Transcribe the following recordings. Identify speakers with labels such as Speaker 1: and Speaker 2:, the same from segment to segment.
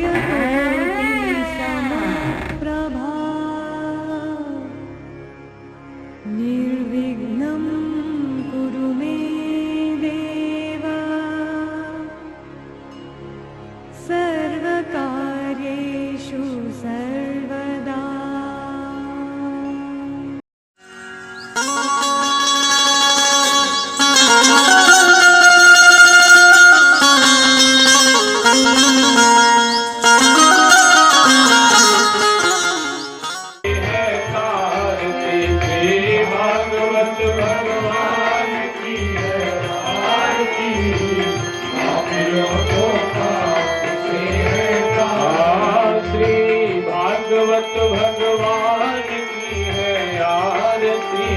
Speaker 1: सूर्यकोटि समप्रभा निर्विघ्नं कुरु मे देव सर्वकार्येषु सर्वदा।
Speaker 2: भागवत भगवान की है आरती, पापियों को पाप से है तार। श्री भागवत भगवान की है आरती,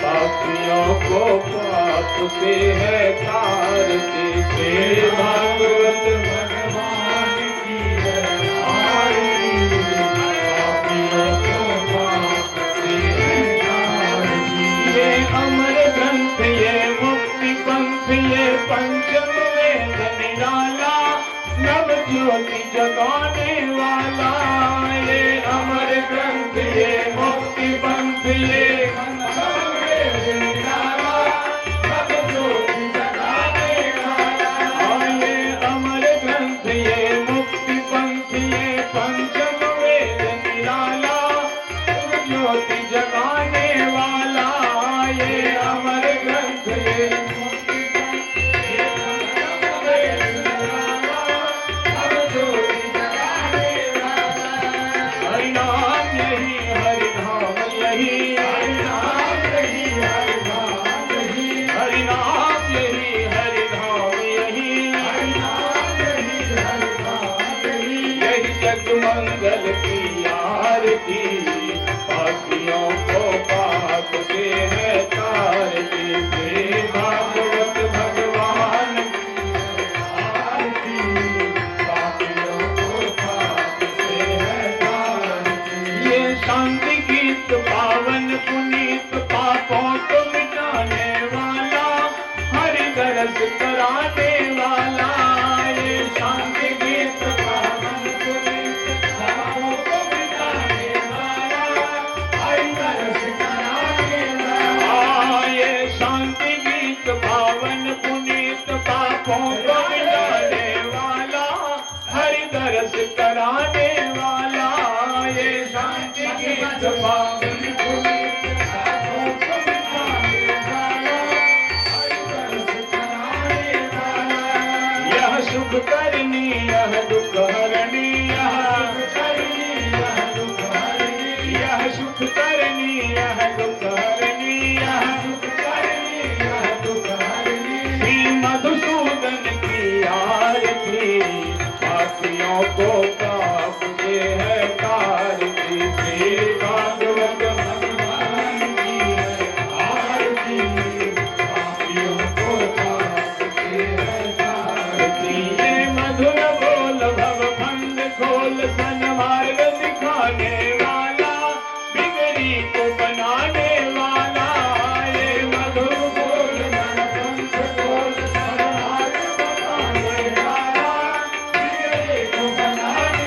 Speaker 2: पापियों को पाप से है तारती। श्री भागवत भगवान की है आरती, पापियों को पाप से है तारती। ये अमर ग्रंथ, ये मुक्ति पंथ, ये पंचम वेद निराला, नव ज्योति जगाने वाला। ये अमर ग्रंथ, ये मुक्ति पंथ, ये पंचम वेद निराला, नव ज्योति जगाने वाला। ये अमर ग्रंथ, ये मुक्ति पंथ, ये पंचम वेद निराला, नव ज्योति जगाने वाला। ये अमर ग्रंथ, ये मुक्ति पंथ, ये पंचम वेद निराला, नव ज्योति जगाने वाला। हरि नाम यही, हरि धाम यही, हरि नाम यही, हरि धाम यही, हरि नाम यही, हरि धाम यही, हरि नाम यही, हरि धाम यही। यही जग मंगल की आरती, पापियों को पाप से है तारती। श्री भागवत भगवान की आरती, पापियों को पाप से है तारती। ये शांति गीत पावन पुनीत, पापों को मिटाने वाला, हरि दर्श कराने वाला। ये शांति गीत पावन पुनीत, पापों को मिटाने वाला, हरि दर्श कराने वाला। ये शांति गीत पावन पुनीत, पापों को मिटाने वाला, हरि दर्श कराने वाला। ये शांति गीत पावन पुनीत, पापों को मिटाने वाला, हरि दर्श कराने वाला। यह सुख करनी, यह दुख हरणी, यह सुख करनी, यह दुख हरणी, यह सुख करनी, यह दुख हरणी, यह सुख करनी, यह दुख हरणी। श्री मधुसूदन की आरती, पापियों को पाप से है तारती। श्री भागवत भगवान की है आरती, पापियों को पाप से है तारती। ये मधुर बोल भव फंद खोल, सन्मार्ग दिखाने वाला, बिगड़ी को बनाने वाला। ये मधुर बोल भव फंद खोल, सन्मार्ग दिखाने वाला, बिगड़ी को बनाने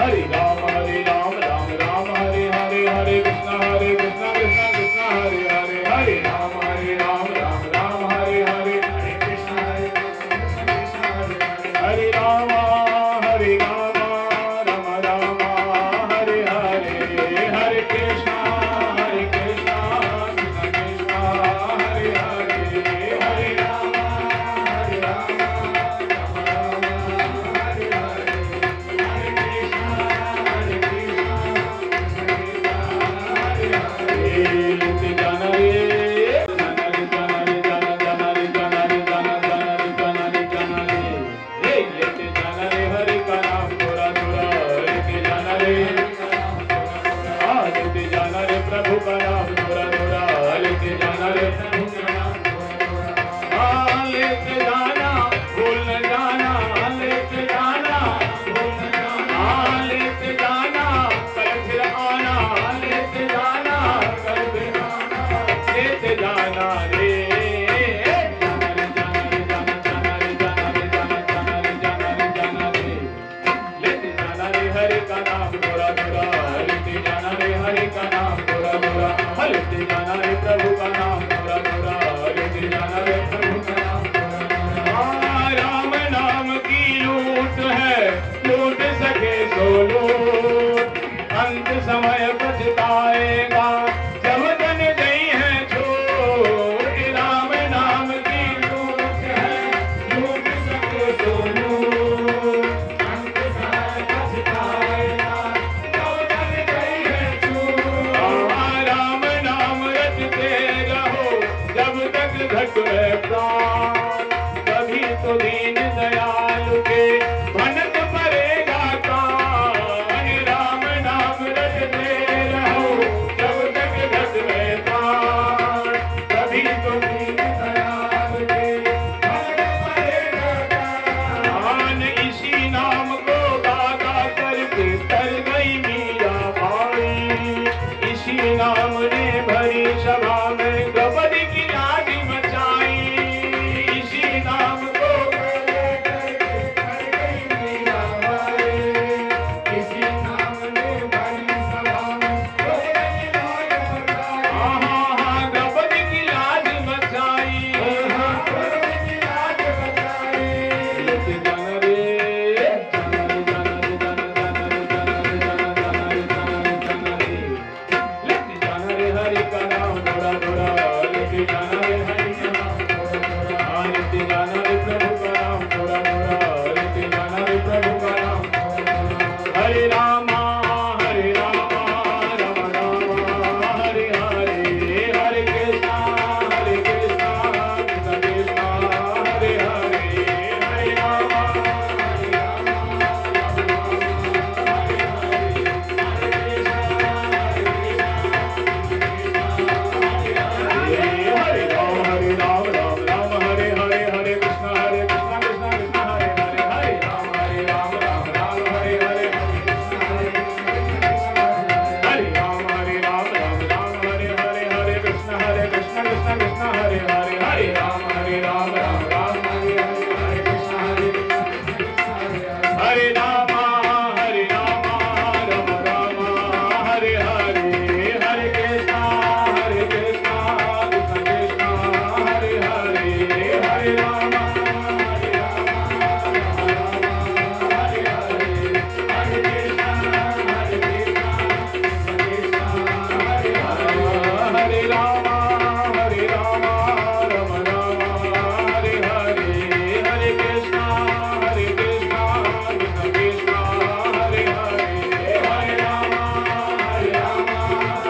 Speaker 2: हरे राम राम राम हरे हरे, हरे कृष्णा कृष्णा कृष्णा हरे हरे, हरे राम राम राम हरे हरे, हरे कृष्णा कृष्णा कृष्णा हरे हरे, हरे राम राम राम हरे हरे, हरे कृष्णा कृष्णा कृष्णा हरे हरे, हरे राम राम राम हरे हरे, हरे कृष्णा कृष्णा कृष्णा हरे हरे। लेते जाना रे जाना रे जाना रे जाना जाना रे जाना रे जाना जाना रे जाना रे जाना रे, हे लेते जाना रे हरि का नाम थोड़ा थोड़ा, लेते जाना रे, हाँ लेते जाना रे प्रभु का नाम थोड़ा थोड़ा, लेते जाना रे प्रभु का नाम थोड़ा थोड़ा, हाँ लेते जाना भूल न जाना, लेते जाना भूल न जाना, हाँ लेते जाना कल फिर आना, लेते जाना कल फिर आना, लेते जाना रे जाना रे जाना रे जाना जाना रे जाना रे जाना जाना रे जाना रे जाना रे, लेते जाना रे हरि का नाम थोड़ा थोड़ा, लेते जाना रे हरि का नाम थोड़ा थोड़ा, लेते जाना रे प्रभु का नाम थोड़ा थोड़ा, लेते जाना रे प्रभु का नाम थोड़ा थोड़ा। हाँ राम नाम की लूट है, लूट सके सो लूट, अंत समय पछताएगा जब तन गई है छोट। राम नाम की लूट है, लूट सके सो लूट, अंत समय पछताएगा जब तन गई है छूट। हाँ राम नाम रटते रहो जब तक घट में प्राण, कभी तो दीन दयाल के भनक पड़ेगा कान। राम नाम रटते रहो जब तक घट में प्राण, कभी तो दीन दयाल के भनक पड़ेगा कान। इसी नाम को गागा करके तर गई मीरा बाई, इसी नाम ने भरी सभा में द्रौपदी की लाज बचाई। इसी नाम को गागा करके तर गई मीरा बाई, इसी नाम ने भरी सभा में द्रौपदी की लाज बचाई। हाँ हाँ द्रौपदी की लाज बचाई, हाँ द्रौपदी की लाज बचाई। लेते जाना रे जाना रे जाना रे जाना जाना रे जाना रे जाना जाना रे जाना रे जाना रे, लेते जाना रे हरि का नाम थोड़ा थोड़ा, लेते जाना रे हरि का नाम थोड़ा थोड़ा, हाँ लेते जाना रे प्रभु का नाम थोड़ा थोड़ा, लेते जाना रे प्रभु का नाम थोड़ा थोड़ा। हरे रामा राम राम हरे हरे, हरे कृष्णा कृष्णा कृष्णा हरे हरे, हरे रामा राम राम हरे हरे, हरे कृष्णा कृष्णा हरे हरे, हरे राम राम राम हरे हरे, हरे कृष्णा कृष्णा कृष्णा हरे हरे, हरे राम राम राम हरे हरे, हरे राम राम राम हरे हरे, हरे कृष्णा कृष्णा कृष्णा हरे हरे, हरे राम राम राम हरे हरे, हरे कृष्णा हरे रामा राम राम हरे हरे, हरे कृष्णा कृष्णा कृष्णा हरे हरे, हरे राम राम राम हरे हरे, हरे कृष्णा कृष्णा हरे हरे, हरे राम राम राम हरे हरे, हरे कृष्णा कृष्णा कृष्णा हरे हरे, हरे राम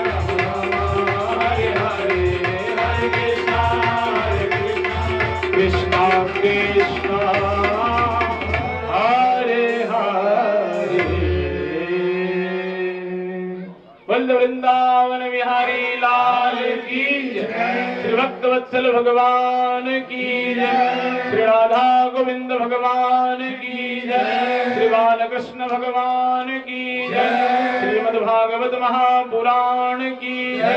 Speaker 2: राम राम हरे हरे, हरे कृष्णा कृष्णा कृष्णा हरे हरे। वल्लभ वृंदावन बिहारी लाल की जय, श्री भक्त वत्सल भगवान की जय, श्री राधा गोविंद भगवान की जय, श्री बालकृष्ण भगवान की जय, श्रीमद् भागवत महापुराण की जय,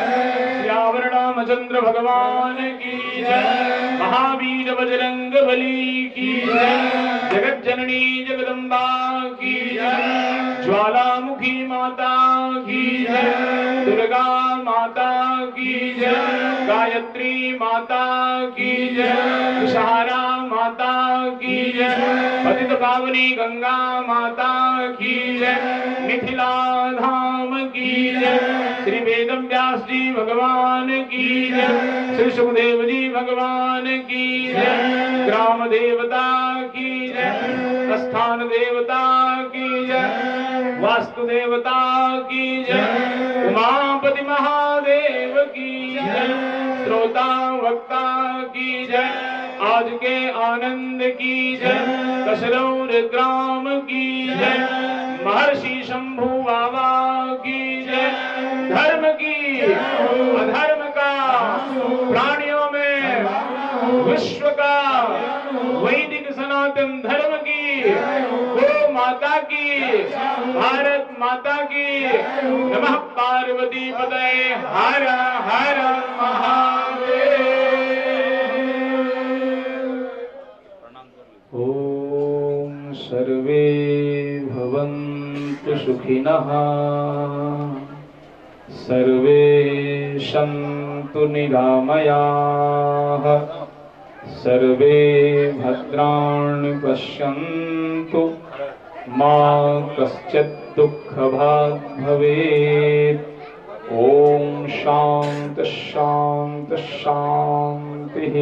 Speaker 2: श्री रामचंद्र भगवान की जय, महावीर बजरंग बली की जय, जगत जननी जगदम्बा की जय, ज्वालामुखी माता की जय, दुर्गा माता की जय, गायत्री माता की जय, सहारा माता की जय, पतित पावनी गंगा माता की जय, मिथिला धाम की जय, श्री वेद व्यास जी भगवान की जय, श्री सुखदेव जी भगवान की जय, ग्राम देवता की जय, स्थान देवता की जय, वास्तु देवता की जय, उमापति महादेव की जय, श्रोता वक्ता की जय, आज के आनंद की जय, कसरौर ग्राम की जय, महर्षि शंभु बाबा की जय। धर्म की, अधर्म का, प्राणियों में विश्व का, वैदिक सनातन धर्म की, गो माता की, भारत माता की। नमः पार्वती पतये, हर हर महादेव। ॐ सर्वे भवन्तु सुखिनः, सर्वे सन्तु निरामयाः, सर्वे भद्राणि पश्यन्तु मा कश्चित् दुःखभाग् भवेत्। ॐ शान्ति शान्ति शान्तिः।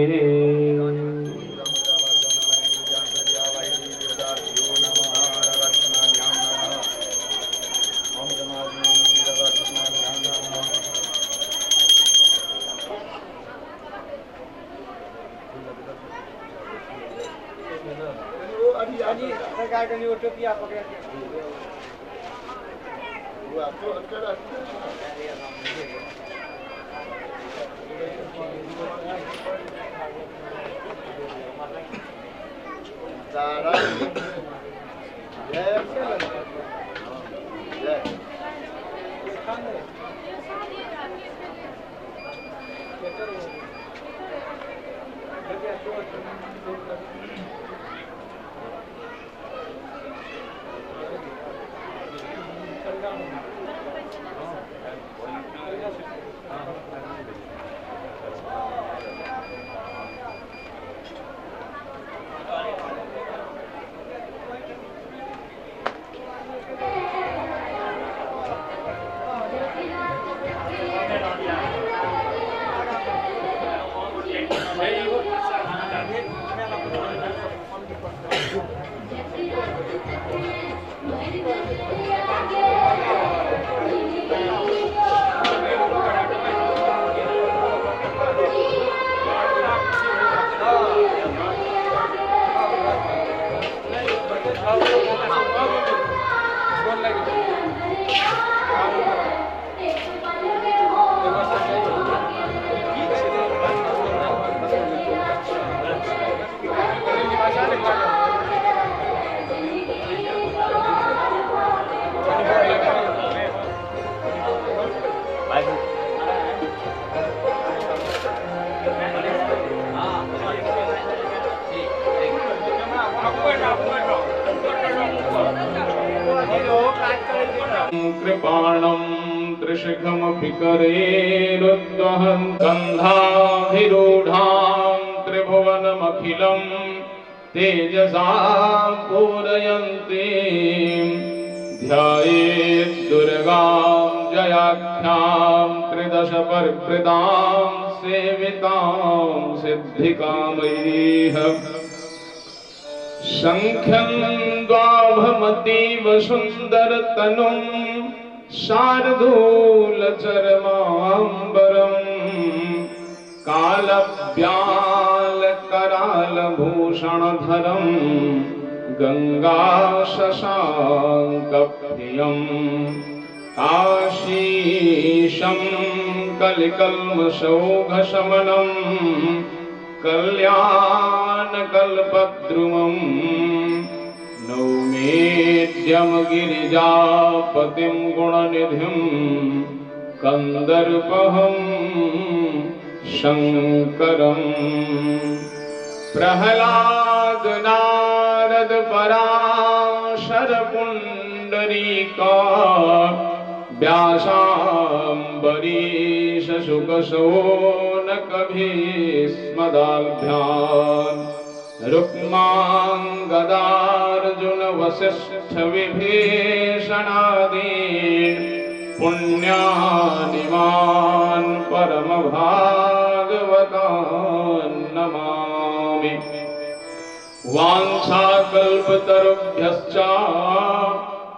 Speaker 2: कृपाणं त्रिशिखमपि करेरुद्वहन् गन्धाधिरूढां त्रिभुवनमखिलं तेजसा पूरयन्तीं ध्यायेत् दुर्गां जयाख्यां त्रिदशपरिवृतां सेवितां सिद्धिकामैः। शङ्खं द्वाभमतीव सुन्दरतनुं शार्दूलचर्माम्बरं कालव्यालकरालभूषणधरं गङ्गाशशाङ्कप्रियं काशीशं कलिकल्मषौघशमनं कल्याणकल्पद्रुमं नौमेद्यं गिरिजापतिं गुणनिधिं कन्दर्पहं शङ्करम्। प्रह्लाद नारद पराशर पुण्डरीक का व्यासाम्बरीश शुकशोनकभीष्मदाभ्यान् रुक्माङ्गदार्जुन वसिष्ठ विभीषणादीन् पुण्यानिमान् परमभागवतान् नमामि। वाञ्छाकल्पतरुभ्यश्च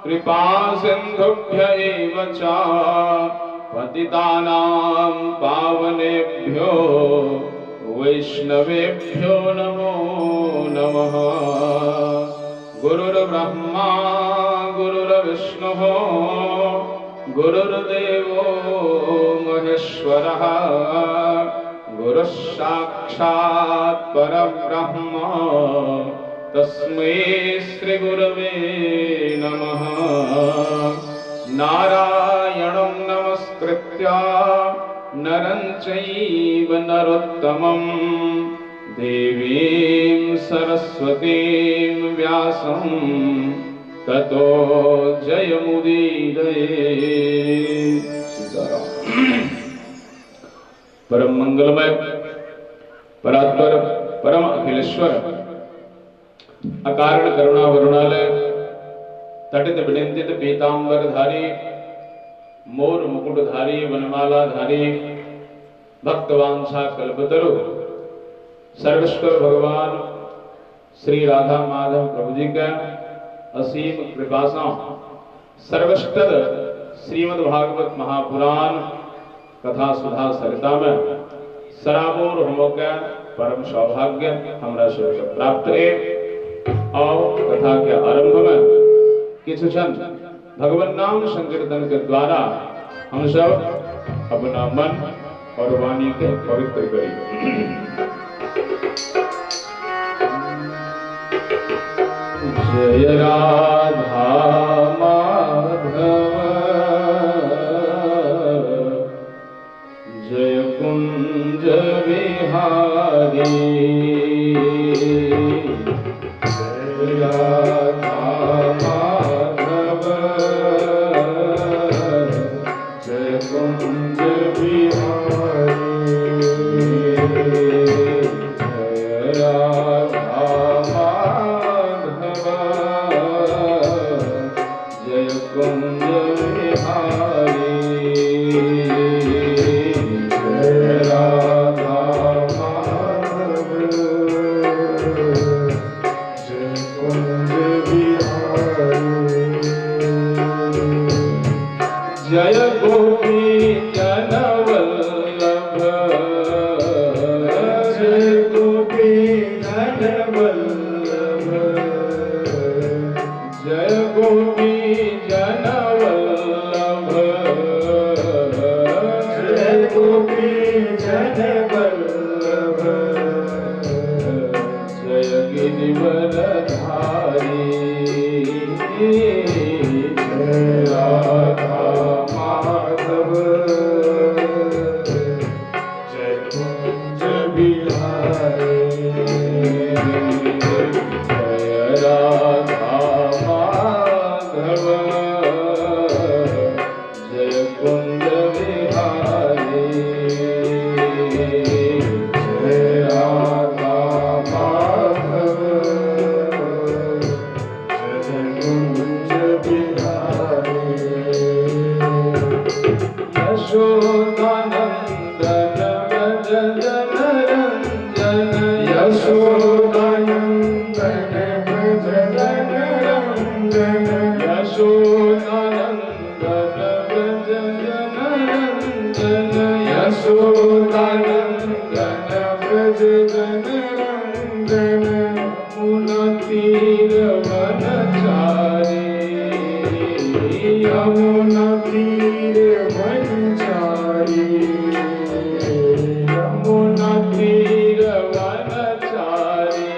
Speaker 2: कृपा सिन्धुभ्य एव च पतितानां पावनेभ्यो वैष्णवेभ्यो नमो नमः। गुरुर्ब्रह्मा गुरुर्विष्णुः गुरुर्देवो महेश्वरः गुरुः साक्षात् परब्रह्म तस्मै श्री गुरवे नमः। नारायणं नमस्कृत्य नरं चैव नरोत्तमं देवीं सरस्वतीं व्यासं ततो जयमुदीरये। सीताराम। परम मंगलमय परात्पर परम अखिलेश्वर अकारण करुणा वरुणालय तटित विनिंदित पीतांबरधारी मोर मुकुटधारी वनमालाधारी भक्तवांछा कल्पतरु सर्वेश्वर भगवान श्री राधा माधव प्रभु जी का असीम कृपा से सर्वश्रेष्ठ श्रीमद् भागवत महापुराण कथा सुधा सरिता में सराबोर होमो का परम सौभाग्य हमरा सबके प्राप्त है। और कथा के आरंभ में किछु क्षण भगवान नाम संकीर्तन के द्वारा हम सब अपना मन और वाणी के पवित्र करें। जय राधा माधव जय कुंज बिहारी जय राधा माधव जय कुंज बिहारी जय राधा माधव जय कुंज बिहारी जय राधा माधव जय कुंज बिहारी जय गोपी जन वल्लभ जय गोपी जन वल्लभ जय गोपी जन वल्लभ जय गोपी जन वल्लभ जय गिरिवरधारी जय राधा माधव जय कुंज बिहारी जय राधा माधव जय कुंज बिहारी जय राधा माधव जय कुंज बिहारी यशोदानंदन व्रज जन रंजन यशोदानंदन व्रज जन रंजन यशोदानंदन व्रज जन रंजन यशोदानंदन व्रज जन रंजन यमुना तीर वनचारी यमुना तीर वनचारी यमुना तीर वनचारी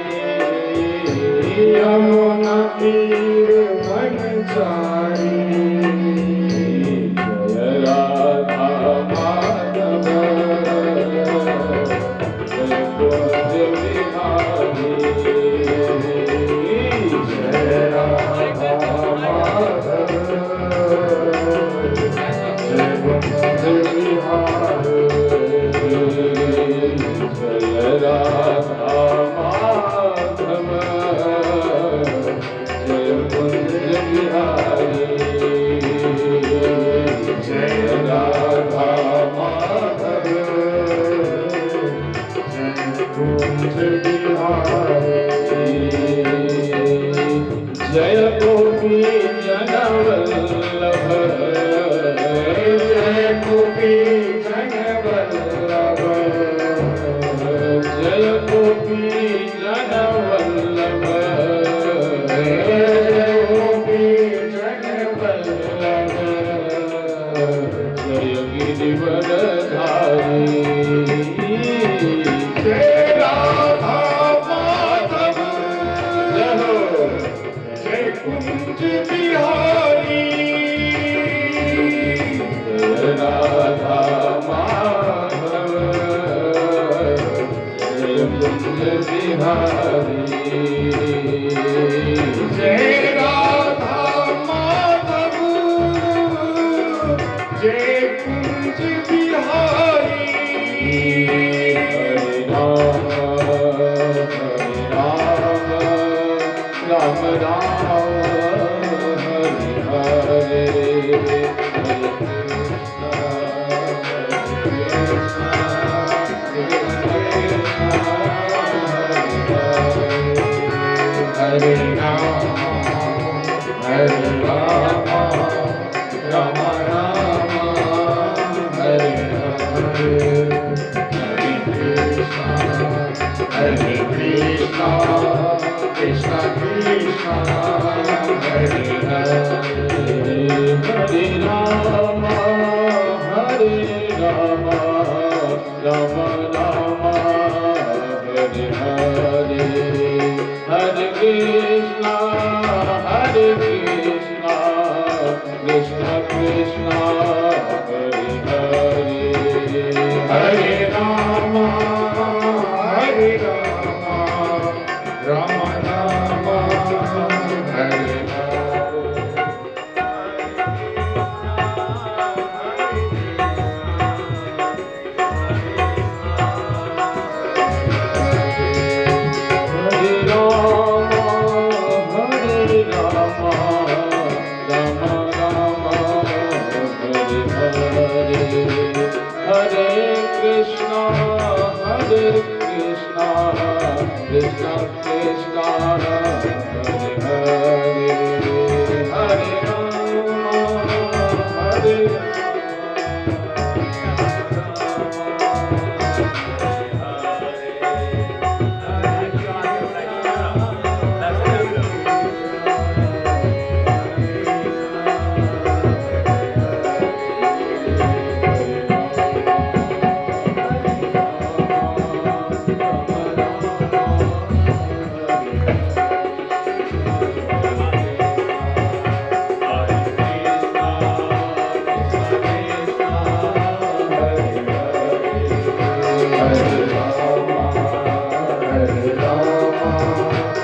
Speaker 2: यमुना तीर वनचारी जय राधा माधव जय कुंज बिहारी जय राधा माधव वल्लभ, जय गोपी जन वल्लभ, जय गोपी जन वल्लभ, जय गोपी जन वल्लभ, जय गिरिवरधारी, जय राधा माधव, जय हो, जय कुंज बिहारी, जय राधा माधव, जय कुंज बिहारी, जय राधा माधव, जय कुंज बिहारी, हरे राम हरे राम राम राम हरे हरे, हरे कृष्णा हरे कृष्णा कृष्ण कृष्णा हरे हरे, हरे राम हरे राम राम राम हरे हरे, हरे कृष्णा हरे कृष्णा कृष्ण कृष्ण हरे हरे, हरे राम हरे राम राम राम हरे हरे, हरे कृष्णा हरे कृष्णा कृष्ण कृष्ण हरे हरे, हरे राम हरे राम राम राम हरे हरे। हरे राम हरे राम राम राम हरे हरे, हरे कृष्णा हरे कृष्णा कृष्ण कृष्ण हरे हरे, हरे राम हरे राम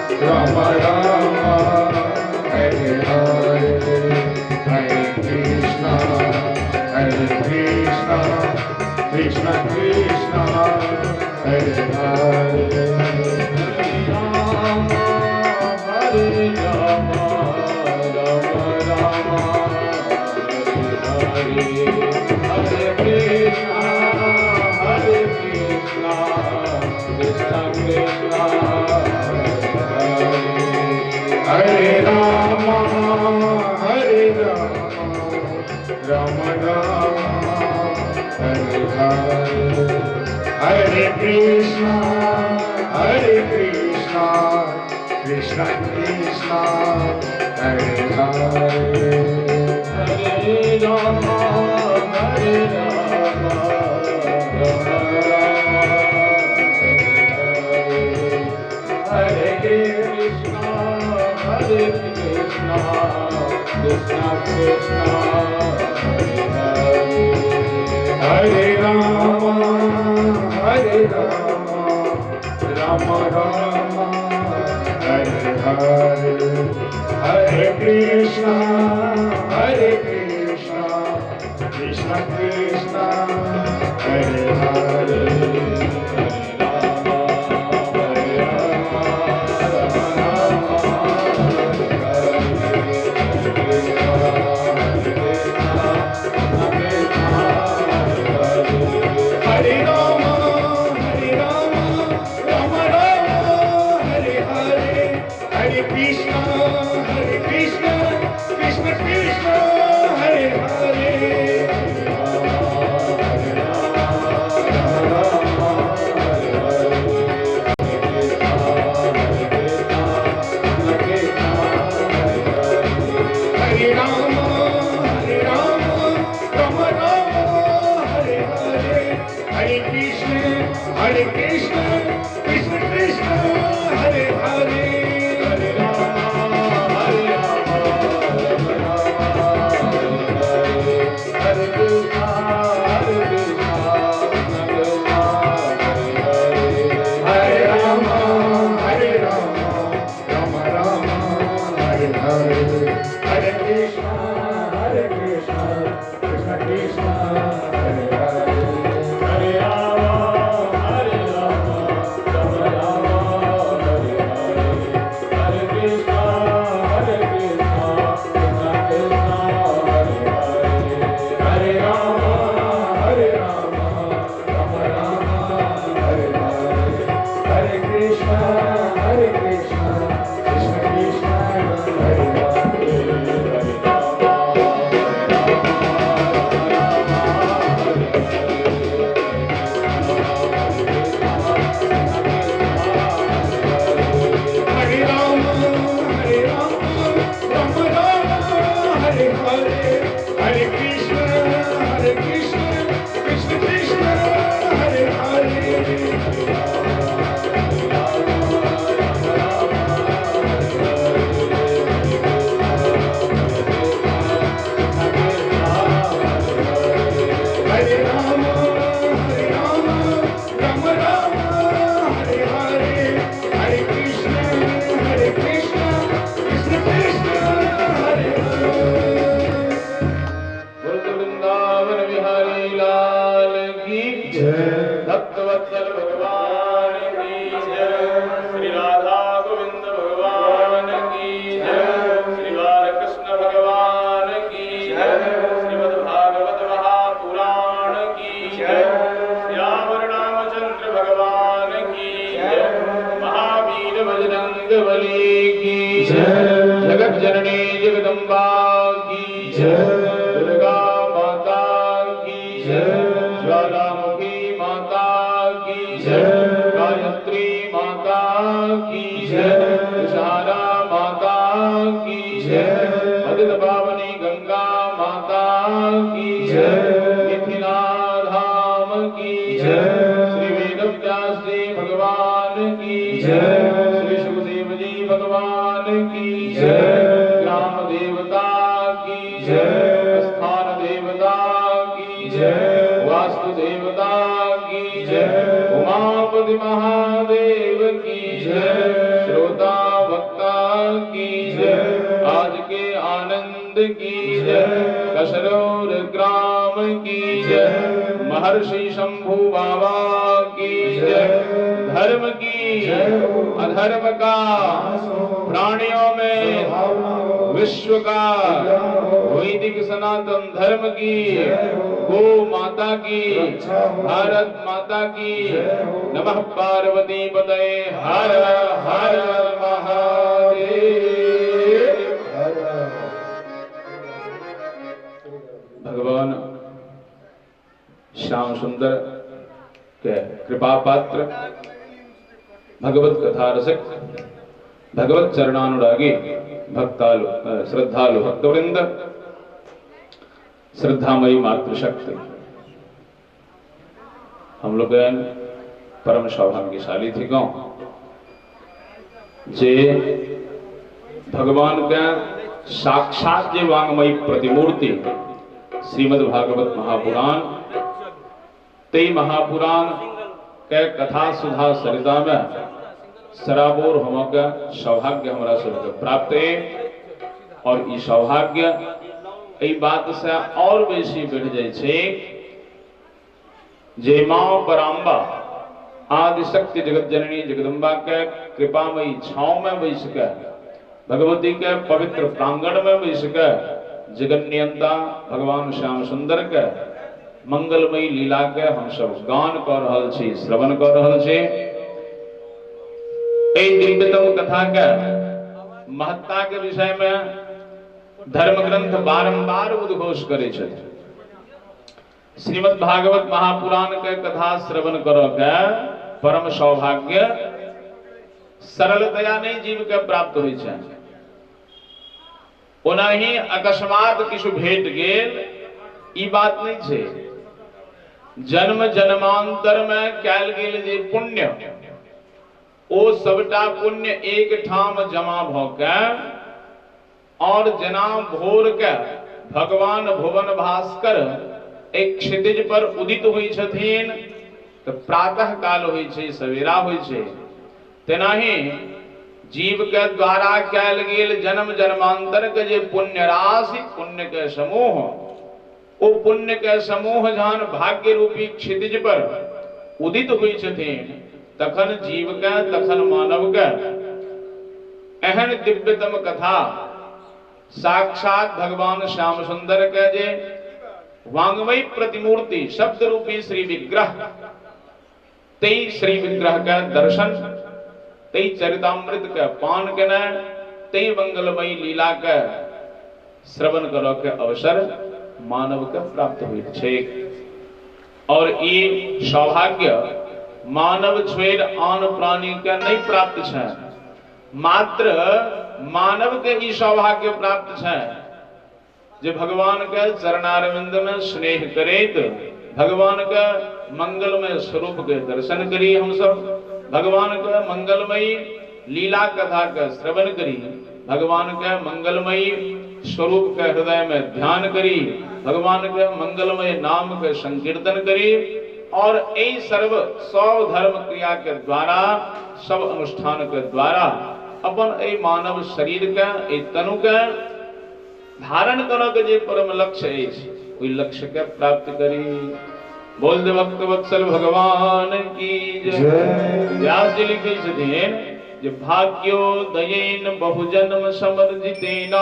Speaker 2: राम हरे हरे, हरे कृष्णा हरे कृष्णा कृष्ण कृष्ण हरे हरे, राम हरे राम राम राम हरे हरे, हरे कृष्णा हरे कृष्णा कृष्ण कृष्ण हरे राम हरे राम राम राम हरे हरे, हरे कृष्णा हरे कृष्णा कृष्ण कृष्ण हरे हरे, हरे राम हरे राम राम राम हरे हरे, हरे कृष्णा हरे कृष्णा कृष्ण कृष्ण हरे हरे, हरे राम हरे राम राम राम हरे हरे, हरे कृष्णा हरे कृष्णा कृष्ण कृष्ण हरे हरे, हरे राम हरे राम राम राम हरे हरे, राम हरे राम राम राम हरे हरे, हरे कृष्णा हरे Krishna Krishna Krishna Krishna Hare Hare Hare Rama Hare Rama Rama Rama Hare Hare Hare Krishna Krishna Krishna Hare Hare Hare Rama Hare Rama Rama Rama Hare Hare Hare Krishna Krishna Krishna Hare Hare Hare Rama Hare Rama Rama Rama Hare Hare Hare Krishna Krishna Krishna Hare Hare Hare Rama Hare Rama Rama Rama Hare Hare Hare Krishna Krishna Krishna Hare Hare Hare Rama Hare Rama Rama Rama Hare Hare Hare Krishna Krishna Krishna Hare Hare Hare Rama Hare Rama Hare Rama Rama Rama Hare Hare Hare Krishna Krishna Krishna Hare Hare Hare Rama Hare Rama Rama Rama Hare Hare Hare Krishna Krishna Krishna Hare Hare.
Speaker 3: Vrindavan Bihari लाल की
Speaker 2: जय।
Speaker 3: भक्तवत्सल भगवान की जय। श्री राधा गोविंद भगवान की जय। श्री बालकृष्ण भगवान की जय। श्रीमद् भागवत महापुराण की जय। श्यावर रामचंद्र भगवान की जय। महावीर बजरंग बली की
Speaker 2: जय।
Speaker 3: जगत जननी जगदम्बा की
Speaker 2: जय।
Speaker 3: दुर्गा माता की
Speaker 2: जय।
Speaker 3: ज्वालामुखी माता की
Speaker 2: जय।
Speaker 3: गायत्री माता की
Speaker 2: जय।
Speaker 3: विषहारा माता की
Speaker 2: जय।
Speaker 3: पतित पावनी गंगा माता की
Speaker 2: जय।
Speaker 3: मिथिला धाम की
Speaker 2: जय।
Speaker 3: श्री वेदव्यास जी भगवान की
Speaker 2: जय।
Speaker 3: श्री सुखदेव जी भगवान की
Speaker 2: जय।
Speaker 3: ग्राम देवता की
Speaker 2: जय।
Speaker 3: स्थान देवता की
Speaker 2: जय।
Speaker 3: वास्तु देवता की
Speaker 2: जय।
Speaker 3: उमापति महादेव की
Speaker 2: जय।
Speaker 3: श्रोता वक्ता की
Speaker 2: जय।
Speaker 3: आज के आनंद की
Speaker 2: जय।
Speaker 3: जय। कसरौर ग्राम की
Speaker 2: जय।
Speaker 3: महर्षि शंभु बाबा की
Speaker 2: जय।
Speaker 3: जय। धर्म की
Speaker 2: जय हो।
Speaker 3: अधर्म का
Speaker 2: नाश हो।
Speaker 3: प्राणियों में
Speaker 2: सद्भावना हो।
Speaker 3: विश्व का
Speaker 2: कल्याण हो।
Speaker 3: वैदिक सनातन धर्म की
Speaker 2: जय हो।
Speaker 3: गो माता की
Speaker 2: रक्षा हो।
Speaker 3: भारत माता की
Speaker 2: जय हो।
Speaker 3: नमः पार्वती पतये हर हर महादेव।
Speaker 2: हर
Speaker 3: भगवान श्याम सुंदर के कृपा पात्र भगवत कथा रसिक भगवत चरणानुरागी भक्तालु श्रद्धालु भक्तवृंद श्रद्धामयी मातृशक्ति, हम लोग परम सौभाग्यशाली थी गाँव जे भगवान के साक्षात जे वांगमयी प्रतिमूर्ति श्रीमद् भागवत महापुराण ते महापुराण के कथा सुधा सरिता में सराबोर हम के सौभाग्य हमरा सबके प्राप्त है। और ई सौभाग्य एहि बात से और बेसी बढ़ जाय छै जे माँ पराम्बा आदिशक्ति जगत जननी जगदम्बा के कृपामयी छाव में बैस के भगवती के पवित्र प्रांगण में बैस के जगन्नियंता भगवान श्याम सुंदर के मंगलमयी लीला के हम सब गान कर रहल छी, श्रवण कर रहल छी। एहि दिव्यतम कथा के महत्ता के विषय में धर्म ग्रंथ बारंबार उद्घोष करै छथि। श्रीमद् भागवत महापुराण के कथा श्रवण करऽ के परम सौभाग्य सरलतया नहीं जीव के प्राप्त होइ छै। ओनाही अकस्मात किछु भेट गेल ई बात नहीं छै। जन्म जन्मांतर में कैल गेल जे पुण्य ओ सबटा पुण्य एक ठाम जमा भ के और जना भोर के भगवान भुवन भास्कर एक क्षितिज पर उदित होइ छथिन त प्रातः काल होइ छै, सवेरा होइ छै। तेनाही जीव के द्वारा कैल गेल जन्म जन्मांतर के जे पुण्य राशि, पुण्य के समूह, ओ पुण्य के समूह जहन भाग्य रूपी क्षितिज पर उदित होइ छथिन तखन जीव के, तखन मानव के एहन दिव्यतम कथा साक्षात भगवान श्याम सुंदर के जे वांग्मयी प्रतिमूर्ति शब्द रूपी श्री विग्रह, तई श्री विग्रह के दर्शन, तई चरितामृत के पान केना, तई मंगलमयी लीला के श्रवण करऽ के अवसर मानव के प्राप्त होइत छै। और ई सौभाग्य मानव छोड़ि आन प्राणी के नहीं प्राप्त छै, मात्र मानव के ई सौभाग्य प्राप्त छै जे भगवान के चरणारविंद में स्नेह करैत भगवान के मंगलमय स्वरूप के दर्शन करी, हम सब भगवान के मंगलमयी लीला कथा के श्रवण करी, भगवान के मंगलमयी स्वरूप के हृदय में ध्यान करी, भगवान के मंगलमय नाम के संकीर्तन करी और यही सर्व सब धर्म क्रिया के द्वारा, सब अनुष्ठान के द्वारा अपन एहि मानव शरीर के, एहि तनु के धारण करऽ के जे परम लक्ष्य अछि ओहि लक्ष्य के प्राप्त करी। बोल दे भक्त वत्सल भगवान की जय। व्यास जी लिखै छथिन जे भाग्योदयेन बहुजन्म समर्जितेन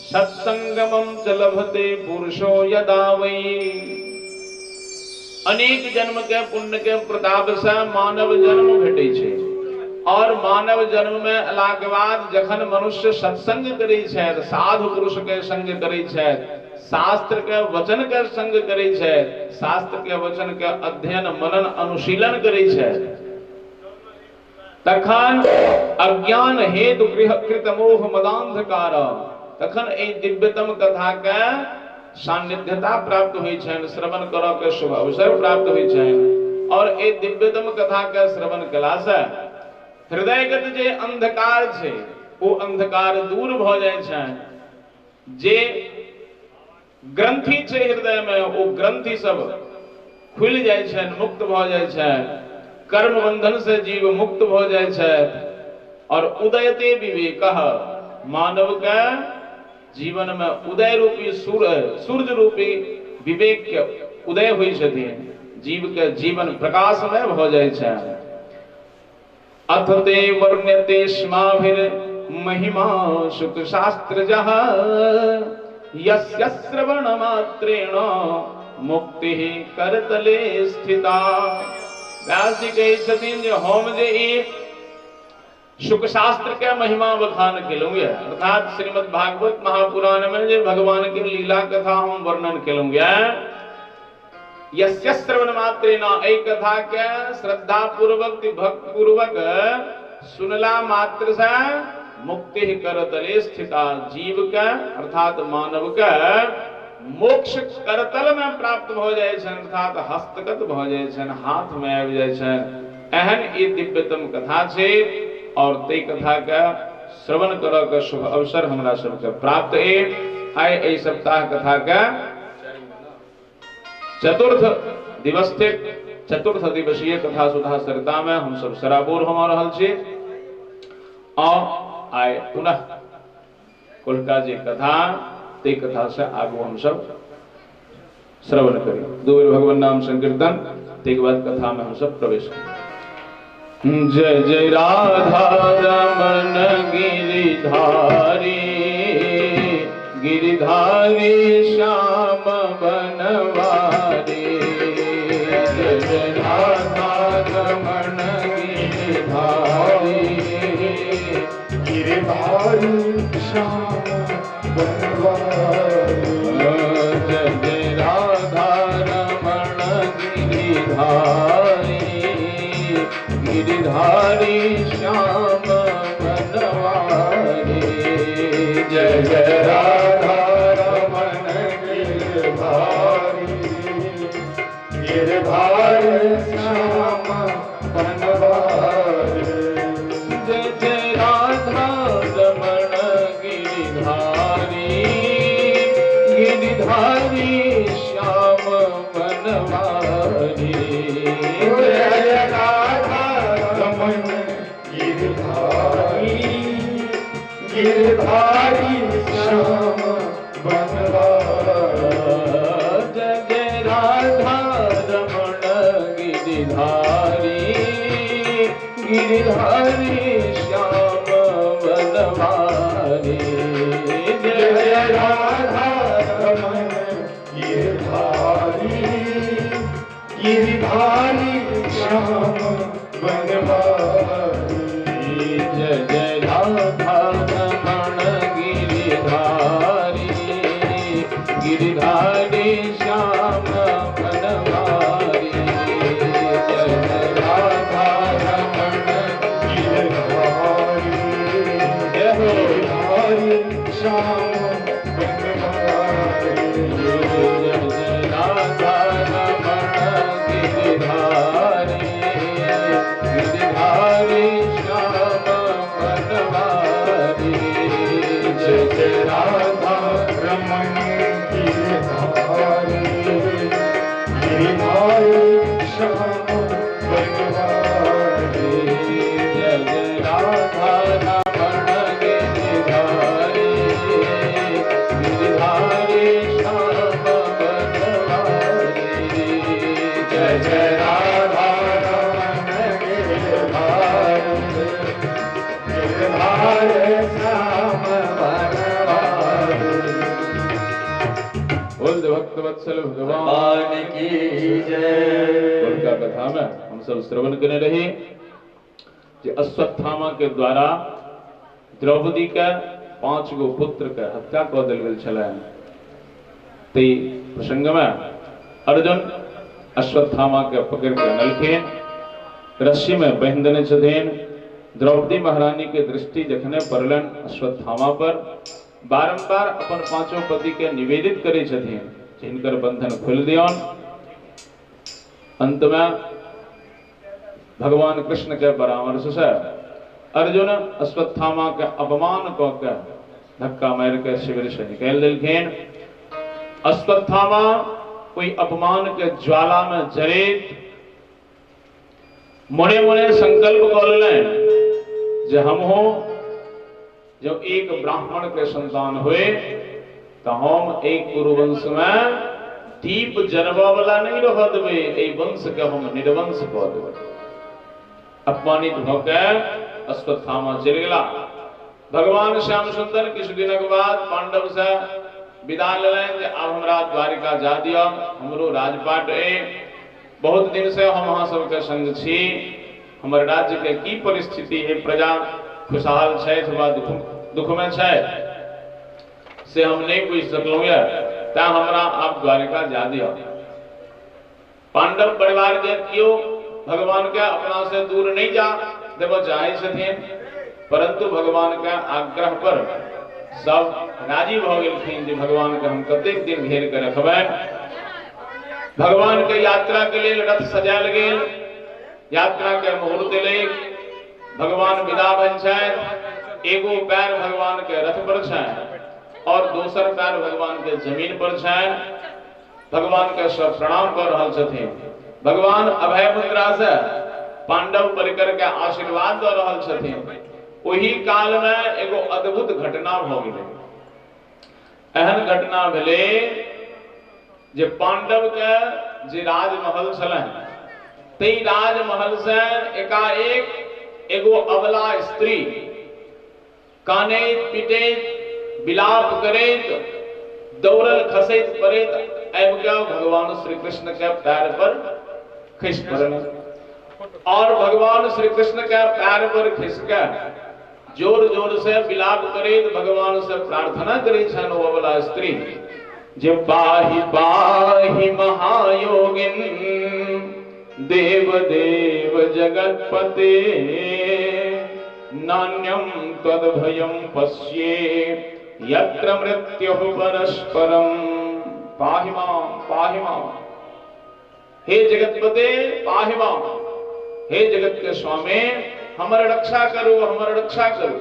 Speaker 3: सत्संगमं च लभते पुरुषो यदा वै। अनेक जन्म के पुण्य के प्रताप से मानव जन्म भेटै छै और मानव जन्म में अयलाक बाद जखन मनुष्य सत्संग करै छथि, साधु पुरुष के संग करै छथि, शास्त्र के वचन के संग करै छथि, शास्त्र के वचन के अध्ययन मनन अनुशीलन करै छथि, तखन अज्ञान हेतु गृह कृत मोह मदांधकार, तखन एहि दिव्यतम कथा के सान्निध्यता प्राप्त होइ छनि, श्रवण करऽ के शुभ अवसर प्राप्त होइ छनि। और एहि दिव्यतम कथा के श्रवण कयला से हृदयगत जे अंधकार छै ओ अंधकार दूर भऽ जाइ छनि। जे ग्रंथि छै हृदय में ओ ग्रंथि सब खुलि जाइ छनि, मुक्त भऽ जाइ छनि, कर्म बंधन से जीव मुक्त भऽ जाइ छथि। और उदयते विवेकः, मानव के जीवन में उदय रूपी सूर्य रूपी विवेक के उदय होइ छथिन, जीव के जीवन प्रकाशमय भऽ जाइ छनि। अथ ते वर्ण्यते स्माभिर महिमा शुक शास्त्रजः यस्य श्रवण मात्रेण मुक्तिः करतले स्थिता। व्यास जी कहै छथिन जे हम जे ई शुक शास्त्र के महिमा बखान केलहुँ ये, अर्थात श्रीमद् भागवत महापुराण में जे भगवान के लीला कथा हम वर्णन केलहुँ ये, यस्य श्रवण मात्रेण, एहि कथा के श्रद्धा पूर्वक भक्ति पूर्वक सुनला मात्र से मुक्ति करतले स्थिता, जीव के अर्थात मानव के मोक्ष करतल में प्राप्त भऽ जाइ छनि, अर्थात हस्तगत भऽ जाइ छनि, हाथ में आबि जाइ छनि। एहन ई दिव्यतम कथा छै और ताहि कथा के श्रवण करऽ के शुभ अवसर हमरा सबके प्राप्त अछि। आइ एहि सप्ताह कथा के चतुर्थ दिवस थिक। चतुर्थ दिवसीय कथा सुधा सरिता में हम सब सराबोर होमा रहल छी और आइ पुनः कोलका जे कथा ते कथा से आगू हम सब श्रवण करी। दो बेर भगवान नाम संकीर्तन, ते बाद कथा में हम सब प्रवेश करी। जय जय राधा रमन गिरिधारी, गिरिधारी श्याम बनवारी।
Speaker 2: जय जय राधा रमन गिरिधारी, गिरिधारी श्याम
Speaker 3: गिरधारी श्याम बनवारी।
Speaker 2: जय राधा रमण गिरधारी गिरधारी श्याम बनवारी।
Speaker 3: जय जय राधा रमण गिरधारी गिरधारी श्याम बनवारी।
Speaker 2: जय राधा रमण गिरधारी गिरधारी श्याम बनवारी।
Speaker 3: जय जय राधा रमण गिरधारी गिरधारी श्याम बनवारी। जय जय राधा रमण
Speaker 2: गिरधारी
Speaker 3: जय हो
Speaker 2: गिरधारी श्याम बनवारी।
Speaker 3: जय जय राधा रमण गिरधारी गिरधारी श्याम बनवारी।
Speaker 2: जय जय राधा रमण गिरधारी गिरधारी श्याम बनवारी।
Speaker 3: जय जय राधा रमण गिरधारी गिरधारी श्याम बनवारी।
Speaker 2: जय जय राधा रमण गिरधारी गिरधारी श्याम बनवारी।
Speaker 3: बोल भक्त वत्सल भगवान
Speaker 4: भगवान की जय।
Speaker 3: उनका कथा में हम सब श्रवण करने रहे जे अश्वत्थामा के द्वारा द्रौपदी के 5 गो पुत्र के हत्या कऽ देल गेल छलनि। ताहि प्रसंग में अर्जुन अश्वत्थामा के पकड़ के अनलखिन, रस्सी में बान्हि देने छथिन। द्रौपदी महारानी के दृष्टि जखने पड़लनि अश्वत्थामा पर, बारंबार अपन पांचों पति के निवेदित करै छथिन जे हिनकर बंधन खोलि दियौन। अंत में भगवान कृष्ण के परामर्श से अर्जुन अश्वत्थामा के अपमान कऽ के धक्का मारि के शिविर से निकालि देलखिन। अश्वत्थामा ओहि अपमान के ज्वाला में जरैत मने मने संकल्प कऽ लेलनि जे हमहूँ जब एक ब्राह्मण के संतान हुए तो हम एक कुरुवंश में दीप जरबऽ वाला नहीं रह देबै, एहि वंश के हम निर्वंश कऽ देबै। अपमानित भऽ के अश्वत्थामा चलि गेला। भगवान श्याम सुंदर किछु दिनक बाद पांडव से विदा लेलनि जे आब हमरा द्वारिका जा दिअ, हमरो राजपाट अइ, बहुत दिन से हम अहाँ सबके संग छी, हमर राज्य के की परिस्थिति है, प्रजा खुशहाल छथि वा दुख में छथि से हम नहीं पूछि सकलहुँ ये, तैं हमरा आप द्वारिका जा दिअ। पांडव परिवार के केओ भगवान के अपना से दूर नहीं जा देबऽ चाहै छथिन, परंतु भगवान के आग्रह पर सब राजी भऽ गेलखिन जे भगवान के हम कतेक दिन घेर के रखबनि। भगवान के यात्रा के लेल रथ सजायल गेल, यात्रा के मुहूर्त एलै, भगवान विदा भेल छथि। एगो पैर भगवान के रथ पर छनि और दोसर पैर भगवान के जमीन पर छनि। भगवान के सब प्रणाम कर रहल छथिन। भगवान अभय मुद्रा से पांडव परिकर के आशीर्वाद दऽ रहल छथिन। ओही काल में एगो अद्भुत घटना भऽ गेलै। एहन घटना भेलै जे पांडव के जे राजमहल छलनि ताहि राजमहल से एकाएक एगो अबला स्त्री कानैत पिटैत विलाप करैत दौड़ल खसैत पड़ैत आबि के भगवान श्री कृष्ण के पैर पर खसि पड़ल और भगवान श्री कृष्ण के पैर पर खसि के जोर जोर से विलाप करैत भगवान से प्रार्थना करै छनि ओ अबला स्त्री जे पाहि पाहि महायोगिन देव देव जगत्पते नान्यं त्वद्भयं पश्ये यत्र मृत्युः परस्परं। पाहि मां पाहि मां, हे जगत्पते पाहि मां, हे जगत के स्वामी हमर रक्षा करू, हमर रक्षा करू।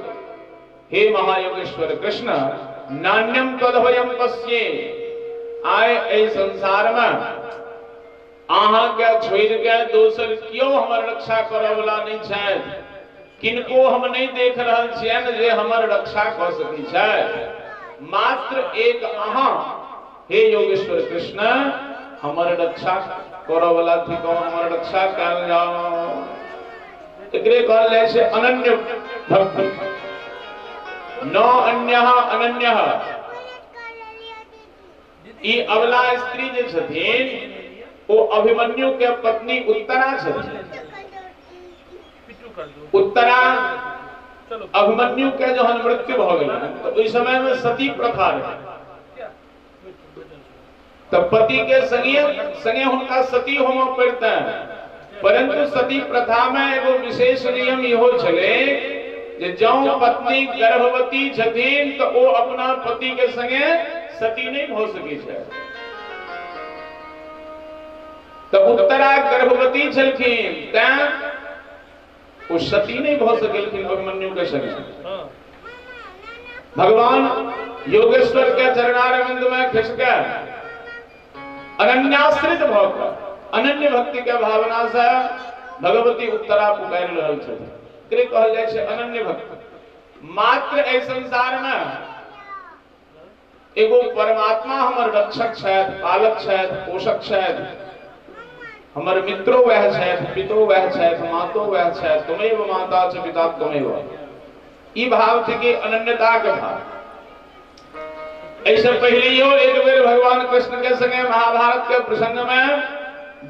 Speaker 3: हे महायोगेश्वर कृष्ण, नान्यम त्वद्भयं पश्ये, आइ एहि संसार में अहाँ के छोड़ि के दोसर केओ हमर रक्षा करऽ वाला नहीं छथि, किनको हम नहीं देख रहल छियनि जे हमर रक्षा कऽ सकै छथि, मात्र एक अहाँ हे योगेश्वर कृष्ण हमर रक्षा करऽ वाला थिकौ, हमर रक्षा कयल जाओ। एकरे कहल जाइ छै अनन्य भक्ति। न अन्यः अनन्यः। ई अबला स्त्री जे छथिन ओ अभिमन्यु के पत्नी उत्तरा छथिन। उत्तरा अभिमन्यु के जहन मृत्यु भऽ गेलै तऽ ओहि समय में सती प्रथा रहे, तऽ पति के संगे संगे हुनका सती होमऽ पड़तनि। परंतु सती प्रथा में एगो विशेष नियम इहो छलै जे जौं पत्नी गर्भवती छथिन तऽ ओ अपना पति के संगे सती नहीं भऽ सकै छै। तऽ उत्तरा गर्भवती छलखिन तैं ओ सती नहीं भऽ सकलखिन अभिमन्यु के संगे। भगवान योगेश्वर के चरणारविंद में खिसके अनन्याश्रित भऽ कऽ अनन्य भक्ति के भावना से भगवती उत्तरा पुकारि रहल छथिन। एकरे कहल जाइ छै अनन्य भक्ति। मात्र एहि संसार में एगो परमात्मा हमर रक्षक छथि, पालक छथि, पोषक छथि, हमर मित्रो वएह छथि, पितो वएह छथि, मातो वएह छथि, त्वमेव माता च पिता त्वमेव। ई भाव थिक अनन्यता के भाव। एहिसँ पहिलेयो एक बेर भगवान कृष्ण के संगे महाभारत के प्रसंग में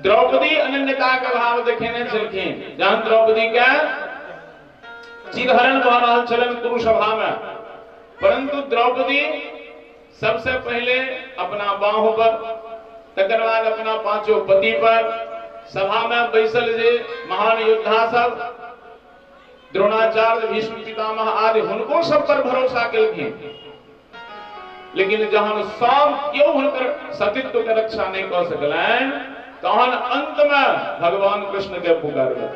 Speaker 3: द्रौपदी अनन्यता के भाव देखेने छलखिन। जहन द्रौपदी के चिरहरण भऽ रहल छलनि कुरुसभा में, परंतु द्रौपदी सबसे पहले अपना बाहों पर, तकर बाद अपना पांचों पति पर, सभा में बैसल जे महान योद्धा सब द्रोणाचार्य, भीष्म पितामह आदि, हुनको सब पर भरोसा केलखिन। लेकिन जहन सब केओ हुनकर सतीत्व के रक्षा नहीं कऽ सकलनि तहन अंत में भगवान कृष्ण के पुकारलखिन।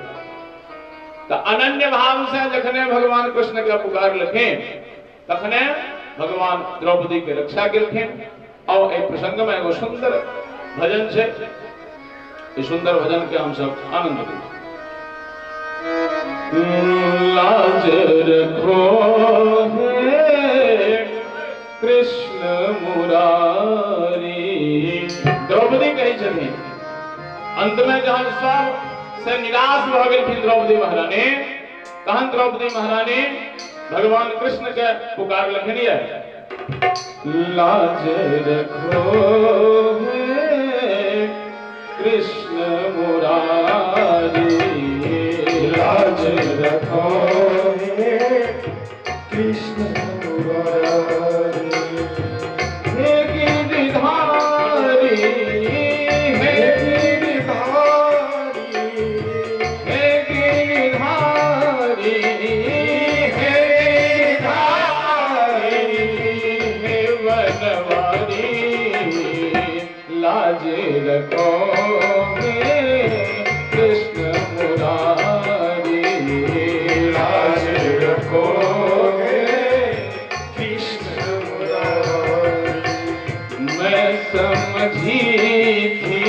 Speaker 3: तऽ अनन्य भाव से जखने भगवान कृष्ण के पुकारलखिन तखने भगवान द्रौपदी के रक्षा केलखिन। और एहि प्रसंग में एगो सुंदर भजन छै, ई सुंदर भजन के हम सब आनंद ली। लाज रखो हे कृष्ण मुरारी। द्रौपदी कहै छथिन अंत में जहन सब से निराश भऽ गेलखिन द्रौपदी महारानी, तहन द्रौपदी महारानी भगवान कृष्ण के पुकारलखिन ये लाज रखो हे कृष्ण मुरारी,
Speaker 2: लाज रखो हे कृष्ण मुरारी,
Speaker 3: हे गिरिधारी,
Speaker 2: हे गिरिधारी,
Speaker 3: हे गिरिधारी,
Speaker 2: हे गिरिधारी,
Speaker 3: हे वनवारी, लाज रखो हे कृष्ण मुरारी,
Speaker 2: लाज रखो हे कृष्ण मुरारी।
Speaker 3: मैं समझी थी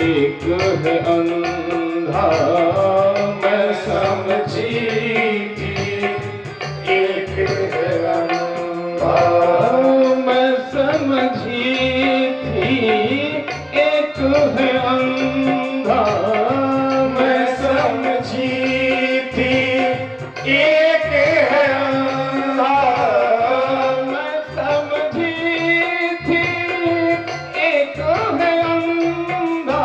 Speaker 3: एक है अंधा,
Speaker 2: मैं समझी थी एक है अंधा,
Speaker 3: मैं समझी थी एक है अंधा,
Speaker 2: मैं समझी थी एक है अंधा,
Speaker 3: मैं समझी थी एक है अंधा,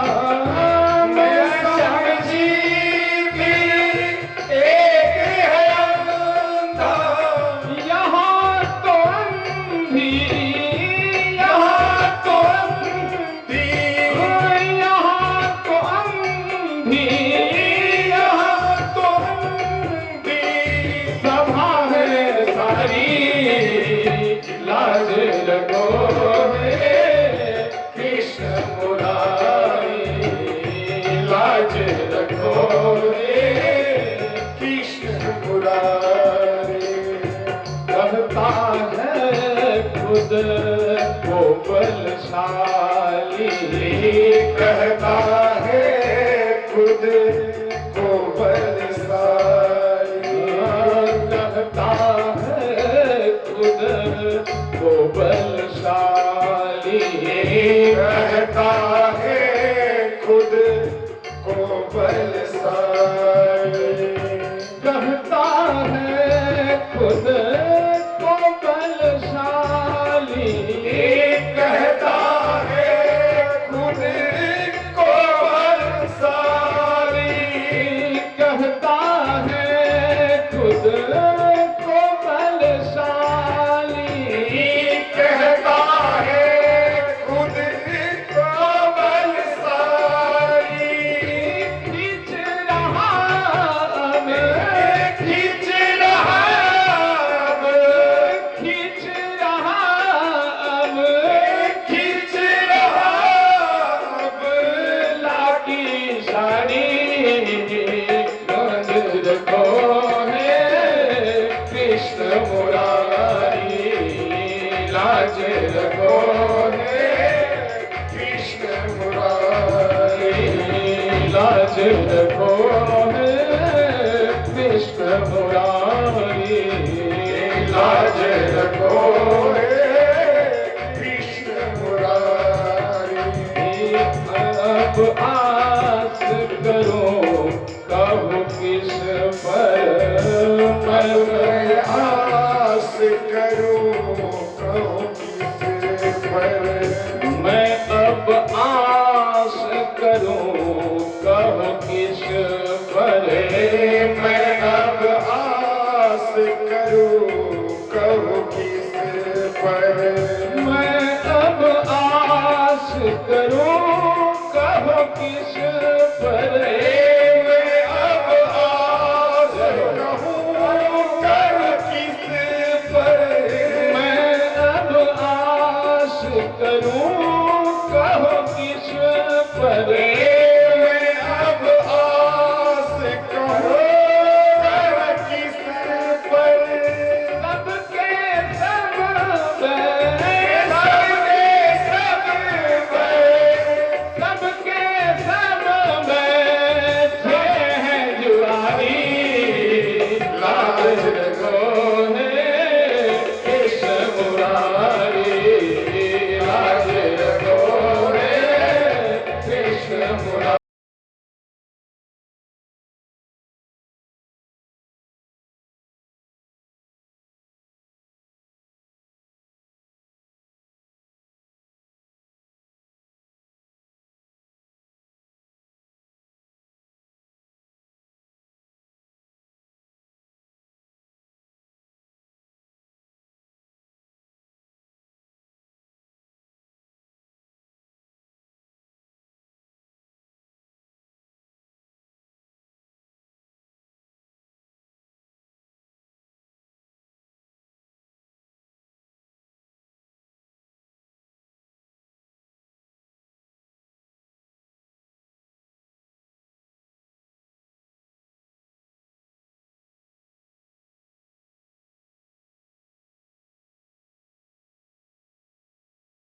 Speaker 2: मैं समझी थी एक है अंधा,
Speaker 3: यहाँ तो अंधी,
Speaker 2: यहाँ तो अंधी,
Speaker 3: यहाँ तो अंधी, बलशाली,
Speaker 2: कहता है खुद को बलशाली,
Speaker 3: कहता है खुद को बलशाली,
Speaker 2: कहता है खुद को बलशाली,
Speaker 3: कहता है खुद को बलशाली,
Speaker 2: कहता है खुद को बलशाली,
Speaker 3: कहता है खुद को बलशाली,
Speaker 2: कहता है खुद को बलशाली,
Speaker 3: खींच रहा मैं,
Speaker 2: खींच रहा अब,
Speaker 3: खींच रहा अब,
Speaker 2: खींच रहा अब,
Speaker 3: लाकी साड़ी मंदिर को है कृष्ण मुरारी, लाज रखो है
Speaker 2: कृष्ण मुरारी,
Speaker 3: लाज रखो है कृष्ण मुरारी,
Speaker 2: लाज रखो हे कृष्ण मुरारी।
Speaker 3: अब आस करो कहु किस पर,
Speaker 2: मैं आस करूं कहूँ किस पर,
Speaker 3: मैं अब आस करूं कहु किस पर,
Speaker 2: मैं अब आस करूं कहूँ किस पर,
Speaker 3: मैं अब आस करूं कहु किस पर,
Speaker 2: मैं अब आस कहूँ कहूँ किस पर,
Speaker 3: मैं अब आस करूं कहु किस पर,